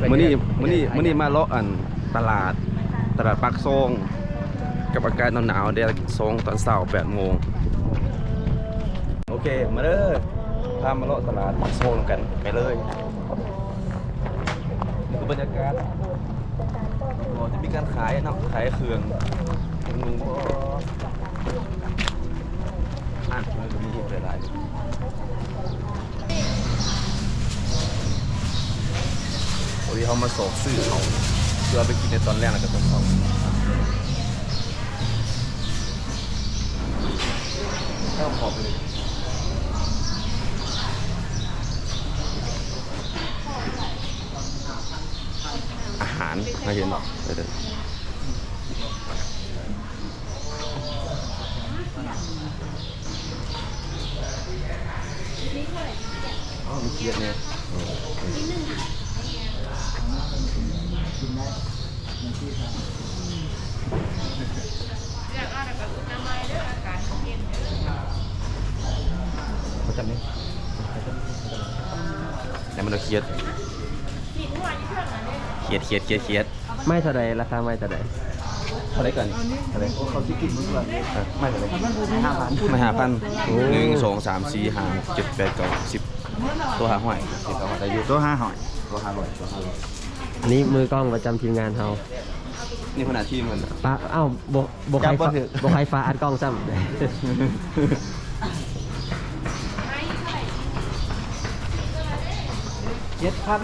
ມື້ນີ້ ມື້ນີ້ ມື້ນີ້ມາເລາະອັນຕະຫຼາດ ຕະຫຼາດປາກຊ່ອງ ກັບອາກາດໜາວໆ ແດດສ່ອງຕອນເຊົ້າແປດໂມງ. ໂອເຄ ມາເດີ ພາມາເລາະຕະຫຼາດປາກຊ່ອງນຳກັນ ໄປເລີຍ. ນີ້ຄືບັນຍາກາດ ກໍຈະມີການຂາຍເນາະ ຂາຍເຄື່ອງ ເຄື່ອງນຸ່ງ ອາຫານກະມີຫຼາຍໆ. ພໍດີເຮົາມາຊອກຊື້ເຂົ້າ ເພື່ອເອົາໄປກິນໃນຕອນແລງ ແລ້ວກໍຕອນເຊົ້າ. ອາຫານ ມາເຫັນບໍ່? ເອີ. ອ້າວ ມີຂຽດແດ່. ມາຈັບນີ້ ແຕ່ມັນເອົາຂຽດ ຂຽດ ຂຽດ ຂຽດ ຂຽດ. ໄມ້ເທົ່າໃດ? ລາຄາໄມ້ເທົ່າໃດ? ເທົ່າໃດກ່ອນ? ເທົ່າໃດ? ໂອ້ ເຂົາຊິກິນມື້ກ່ອນ. ເອີ ໄມ້ເທົ່າໃດ? ໄມ້ຫ້າພັນ. ໄມ້ຫ້າພັນ. ໂອ້ ໜຶ່ງ ສອງ ສາມ ສີ່ ຫ້າ ຫົກ ເຈັດ ແປດ ເກົ້າ ສິບ ໂຕຫ້າຮ້ອຍ ໂຕຫ້າຮ້ອຍໄດ້ຢູ່. ໂຕຫ້າຮ້ອຍ ໂຕຫ້າຮ້ອຍ ໂຕຫ້າຮ້ອຍ. ອັນນີ້ມືກ້ອງປະຈຳທີມງານເຮົາ ນີ້ຫົວໜ້າທີມເພິ່ນ. ປະ ອ້າວ ບໍ່ ບໍ່ໃຄ່ ຈັບບໍ່ຖືກ ບໍ່ໃຄ່ຟ້າອັດກ້ອງຊ້ຳ. ເຈັດພັນ.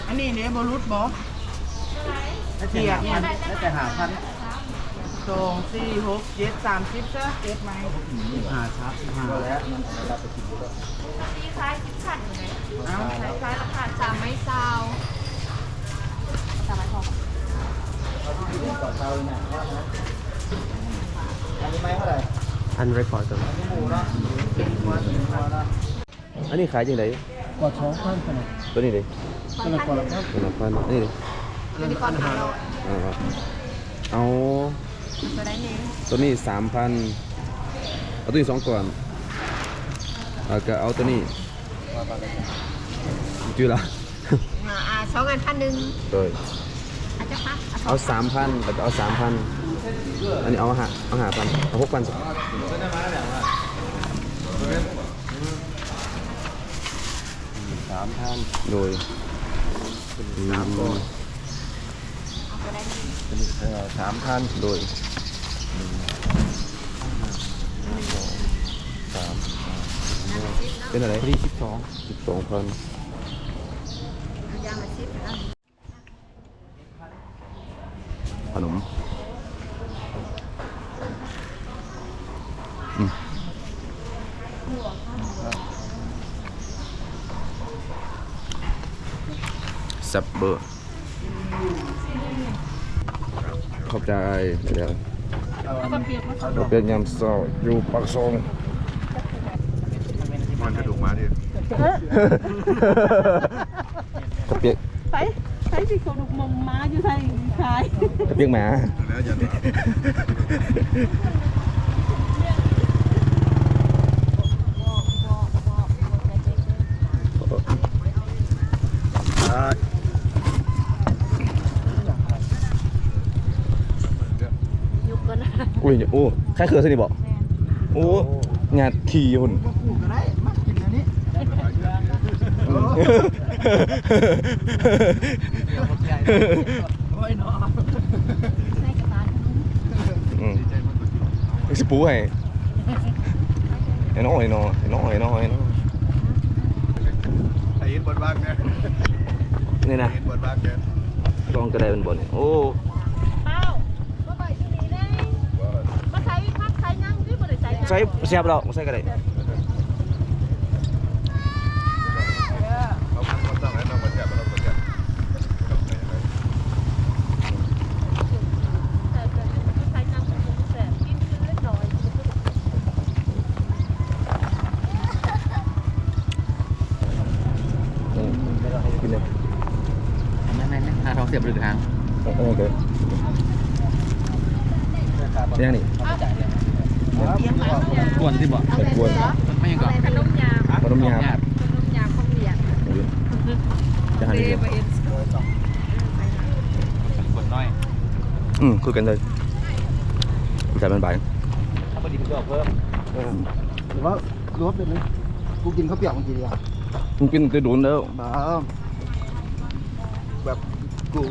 ອັນນີ້ເດ້ ບໍ່ຫຼຸດບໍ່? ໄດ້ແຕ່ຫ້າພັນ ໄດ້ແຕ່ຫ້າພັນ. ສອງ ສີ່ ຫົກ ເຈັດ ສາມສິບ ຊະ ເຈັດໄມ້ ຫ້າ ສາມສິບຫ້າ. ເອົາ ຂາຍ ຂາຍລາຄາສາມໄມ້ຊາວ ສາມໄມ້ພໍ. ອັນນີ້ໄມ້ເທົ່າໃດ? ອັນ record ຕົວ ອັນນີ້ຂາຍຈັ່ງໃດ? ກວ່າສອງພັນ. ຕົວນີ້ເດ້? ຕົວນັ້ນກວ່າລະພັນ. ຕົວລະພັນ. ອັນນີ້ເດ້? ອັນນັ້ນ ອັນນັ້ນຫ້າຮ້ອຍ. ເອົາ ຕົວໃດນີ້? ຕົວນີ້ສາມພັນ. ເອົາຕົວນີ້ສອງກ້ອນ ແລ້ວກໍເອົາຕົວນີ້ ຈື່ລະ. ອ່າ ສອງອັນພັນໜຶ່ງ. ໂດຍ ເອົາຈັກພັນ? ເອົາສາມພັນ ແລ້ວກໍເອົາສາມພັນ. ອັນນີ້ເອົາຫ້າ ເອົາຫ້າພັນ ເອົາຫົກພັນຊະ. ສາມພັນ. ໂດຍ ສາມກ້ອນ. ເອີ ສາມພັນ. ໂດຍ ສາມ ເປັນເທົ່າໃດ? ພໍດີສິບສອງ ສິບສອງພັນ. ຂະໜົມ ອືມ ແຊບເບີ. ຂອບໃຈ. ເອົາເປີກຍາມເຊົ້າຢູ່ປາກຊ່ອງ. ມັນກະດູກໝາເດ້. ເຂົ້າປຽກ ໃສ ໃສຊິເຂົ້າລູກມອມໝາຢູ່ໃສຂາຍ ເຂົ້າປຽກໝາ. ອຸ້ຍ ໂອ້ ຂາຍເຄື່ອງຊະນີ້ບໍ? ແມ່ນ. ໂອ້ ຍາດຂີ້ຢູ່ພຸ້ນ. ປູກກໍໄດ້ ມັກກິນແນວນີ້. ໂອ້ຍເນາະ ໃສ່ກະບານ. ອືມ ຊິປູໃຫ້. ໄອ້ນ້ອຍເນາະ ໄອ້ນ້ອຍເນາະ ໄອ້ນ້ອຍ. ໃຫ້ເຫັນບ່ອນວ່າງແດ່ ນີ້ນະ ເຫັນບ່ອນວ່າງແດ່. ຕ້ອງກະໄດ້ເປັນບ່ອນນີ້. ໂອ້ ເອົາ ມາໄວ້ຢູ່ນີ້ແດ່. ມາໃສ່ຜັກໃສ່ຫຍັງ ຫຼືບໍ່ໄດ້ໃສ່ຫຍັງ? ໃສ່ ແຊບແລ້ວ ໃສ່ກະໄດ້. ກິນເລີຍ ແມ່ນໆ ຫາທອງເສຍບຫຼືຫາງ. ເອີ ເອີ ຫຍັງນີ້? ກວນຕິບໍ່? ເປັນກວນ ມັນຫຍັງເກາະ? ຂະໜົມຍາມ ຂະໜົມຍາມ ຂະໜົມຍາມຂອງວຽດ ຈະຫາໄດ້ ກວນນ້ອຍ ອືມ ຄືກັນເລີຍ ແຕ່ມັນບາງ ຖ້າບໍ່ດີກໍອອກເພີ່ມ ເອີ ຫຼືວ່າລວມເປັນ ກູກິນເຂົ້າປຽກມັນຊິດີ ກູກິນແຕ່ດົນແລ້ວ ບໍ່ ແບບ ກູ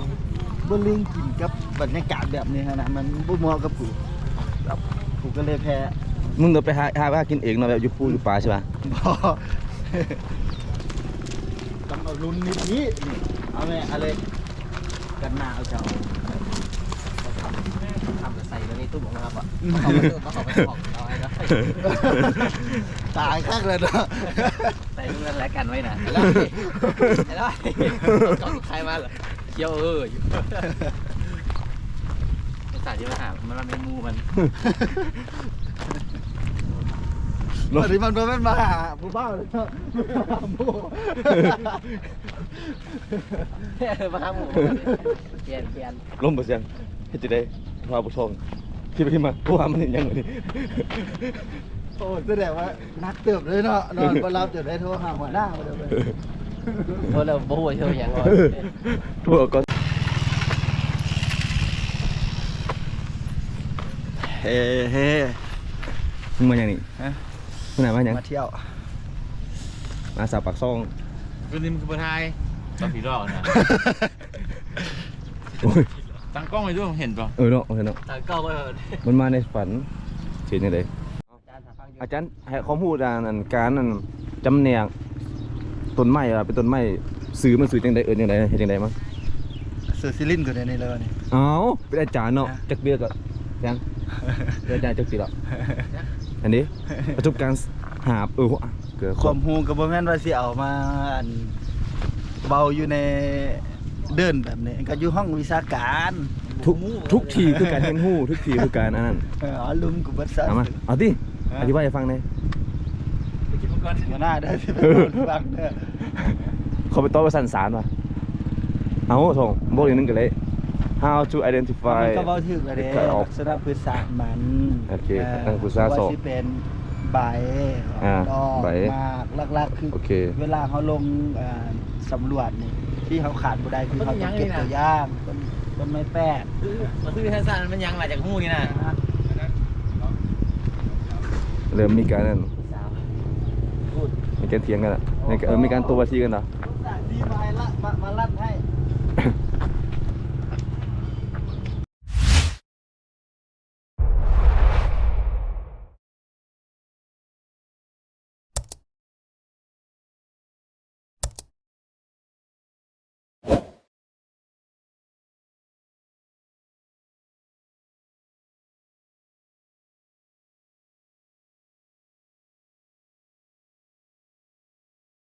ບໍ່ລຶ້ງກິນກັບບັນຍາກາດແບບນີ້ຫັ້ນນະ ມັນບໍ່ເໝາະກັບກູ ແບບ ກູກໍເລີຍແພ້ ມຶງຕ້ອງໄປຫາ ຫາ ຫາກິນເອງເນາະ ແບບຢູ່ພູຢູ່ປ່າໃຊ່ປະ? ບໍ່ ຕ້ອງເອົາລຸ້ນນີ້ ນີ້ ເອົາແມ່ ເອົາເລີຍ ກັນໜາວເຈົ້າ ທຳ ທຳໃສ່ໄວ້ໃນຕູ້ຂອງເຮົາ ອືມ ເອົາໄປເອົາໄປເອົາໃຫ້ເນາະ ຕາຍຄັກແລ້ວເນາະ ໃສ່ເງິນແລກກັນໄວ້ນະ ໄອ້ລອຍ ໄອ້ລອຍ ເອົາຂາຍມາ ຂຽວເອີຢູ່ ອຸດສ່າຊິມາຫາ ມັນວ່າແມງໝູມັນ ອັນນີ້ມັນບໍ່ແມ່ນມາຫາຜູ້ບ່າວເລີຍເນາະ ມາຫາໝູ ມາຫາໝູ ປ່ຽນ ປ່ຽນ ລົມບໍ່ສຽງ ເຮັດຈັ່ງໃດ ພາຜູ້ຊອງ ຄິດໄປຄິດມາ ໂທຫາມັນເຮັດຫຍັງວະນີ້ ໂອ້ ສະແດງວ່າ ໜັກເຕີບເລີຍເນາະ ນອນບໍ່ຫຼັບຈົນໄດ້ໂທຫາຫົວໜ້າເລີຍ ໂທແລ້ວບໍ່ຮູ້ວ່າເຮັດຫຍັງ ເອີ ໂທກ່ອນ ເຮ ເຮ ມຶງມາຫຍັງນີ້? ຮະ? ມຶງມາຫຍັງ? ມາທ່ຽວ ມາສາວປາກຊ່ອງ ຄືນີ້ມັນຄືບໍ່ຖ່າຍ ຕອນຜີຫຼອກນະ ໂອ້ຍ ຕັ້ງກ້ອງໄວ້ດູ ເຫັນບໍ່? ເອີເນາະ ເຫັນເນາະ ຕັ້ງກ້ອງໄວ້ ມັນມາໃນຝັນ ຊິເຮັດຈັ່ງໃດ? ອາຈານໃຫ້ຄວາມຮູ້ດ້ານອັນການອັນຈຳແນກຕົ້ນໄມ້ວ່າເປັນຕົ້ນໄມ້ ຊື່ມັນຊື່ຈັ່ງໃດ ເອີ້ນຈັ່ງໃດ ເຮັດຈັ່ງໃດມາ? ຊື່ຊິລິນກໍໄດ້ນີ້ເລີຍນີ້ ເອົ້າ ເປັນອາຈານເນາະ ຮະ ຈັກປີແລ້ວກໍຍັງ ເປັນອາຈານຈັກປີແລ້ວ? ອັນນີ້ປະສົບການຫາບ ເອີ ຄວາມຮູ້ກໍບໍ່ແມ່ນວ່າຊິເອົາມາອັນເວົ້າຢູ່ໃນເດີ່ນແບບນີ້ ກໍຢູ່ຫ້ອງວິຊາການ ທຸກ ທຸກທີ່ຄືການຮຽນຮູ້ ທຸກທີ່ຄືການອັນນັ້ນ ເອີ ເອົາລຸມກໍເບິດຊະ ເອົາມາ ເອົາຕິ ຮະ ອະທິບາຍໃຫ້ຟັງແດ່ ໄປກິນມັງກອນ ຫົວໜ້າເດີ ຊິໄປເວົ້າໃຫ້ຟັງເດີ ເຂົາໄປຕອບວ່າຊັ້ນສາມວ່າ ເອົາ ທ່ອງ ບອກອີກໜຶ່ງກໍໄດ້ How to identify ມັນກໍເວົ້າຖືກແລ້ວເດ້ the kind of ລັກສະນະພືດສາດມັນ ໂອເຄ ເອີ ເອີ ພືດສາດ ບໍ່ວ່າຊິເປັນໃບ ອ່າ ດອກ ໃບ ໝາກ ຫຼັກໆ ຄື ໂອເຄ ເວລາເຮົາລົງ ເອີ ສຳຫຼວດນີ້ ທີ່ເຮົາຂາດບໍ່ໄດ້ຄືເຮົາຕ້ອງເກັບຕົວຢ່າງ ຕົ້ນ ຕົ້ນໄມ້ແປດ ມັນຄືທັກສະມັນຍັງຫຼາຍຈາກຮູ້ນີ້ນະ ເລີ່ມມີການນັ້ນ ມີການຖຽງກັນລະ ມີການ ເອີ ມີການໂຕ້ວາທີກັນລະ ມາໃຫ້ລະ ມາ ມາລັດ